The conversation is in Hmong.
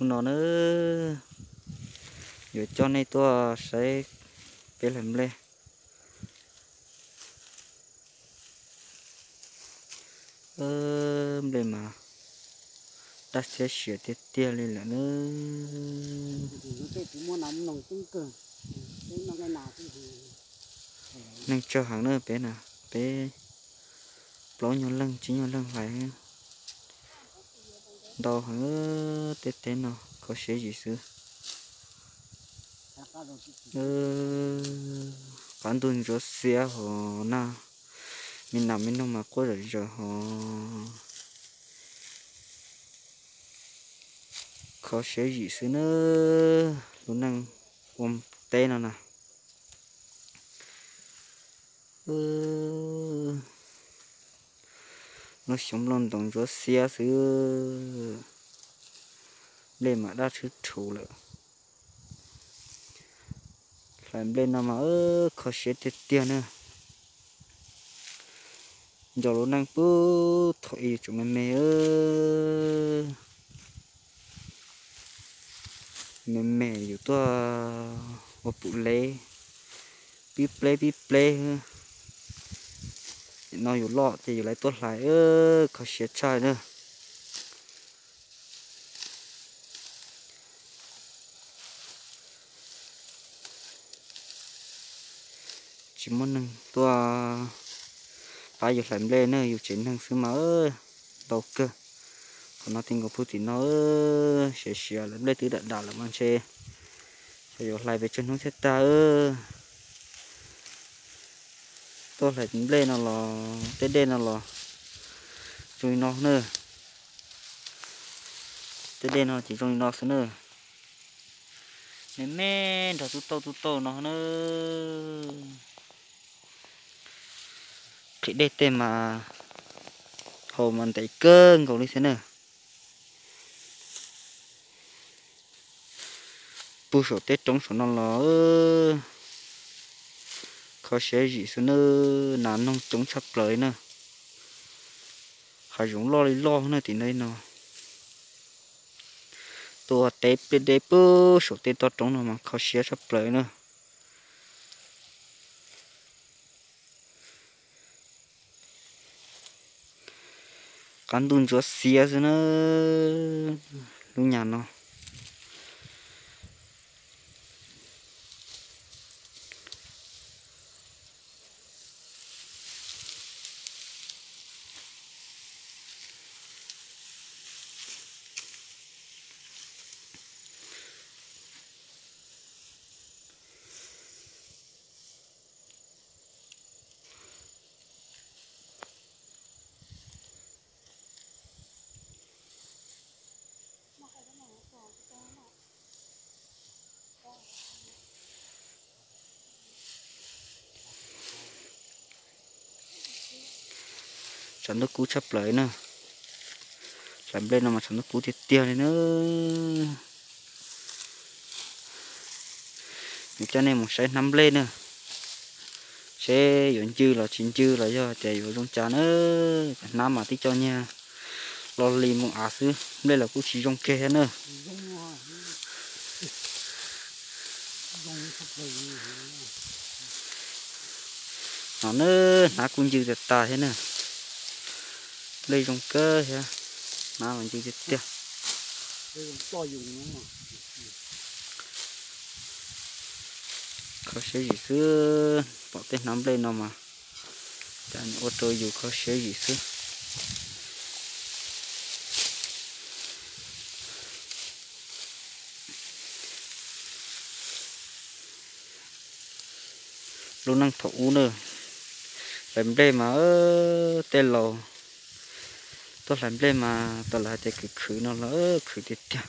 Hnub no na, yuav coj nej tuaj saib peb hlais nplej. Nplej mas daj txhiab siav tiag tiag li lawm na. Neeg tsawg heev na peb na, peb plaub nyuag leej tsib nyuag leej hlais. Ntau heev, tej teb no kho siab zim xwb. Qab ntuj ntsuav xiab hos na, me nas me noog mas quaj zom zaws hos. Kho siab zim xwb na, lub neej ua teb no na. Lub xyoob nplooj ntoos ntsuav xiab xwb, nplej mas daj tshwb rhuv lawm. Hlais nplej no mas kho siab tiag tiag na. Nco lub neej puag thaum ub yuav tsum me me, me me yus tuaj ua pum lev, pib pleb pib pleb. No yus loj ces yus lawv tuaj hlais, kho siab tshaj na. Tsis muaj neeg tuaj pab yus hlais nplej na, yus tsev neeg xwb mas ntau kawg. Qhov no ti nkaus puag tim no, siav siav lawm, nplej twb dam dam lawm mas ntshe xyov yuav hlais pes tsawg hnub thiaj tag. Tuaj hlais nplej no los tej dej no los zoo li no na. Tej dej no ces zoo li no xwb na. Me me nrog tub tauj tub tauj no na. Qhim dej tej mas haus mas ntev kawg nkaus li thiab na. Puag saum tej roob saum no los kho siab zim xwb na, nas noog coob tshaj plaws li na. Hav zoov loj li loj na tim no no. Tuaj teb pliaj deb puag saum tej toj roob no mas kho siab tshaj plaws na. Qab ntuj ntsuav xiab xwb na, lub nyam no. Tshav ntuj kub tshaj plaws na. Hlais nplej no mas tshav ntuj kub tiag tiag li na. Yuav coj nej mus saib hnab nplej na, seb yuav ncw los tsis ncw los yog tias yuav zoo cas na. Hnab mas tib co nyiag lo li mus av xwb, nplej los kuj tsis zoo kiag thiab na. No na, hnab kuj ncw tas tas thiab na. Nplej zoo kawg thiab, hnab los ncw tiag tiag. Kho siab zim xwb, pom tej hnab nplej no mas cas ua rau yus kho siab zim xwb. Lub neej thaum ub na, hlais nplej mas tej laus tuaj hlais nplej mas tas lawv hais tias khwv khwv no los khwv tiag tiag.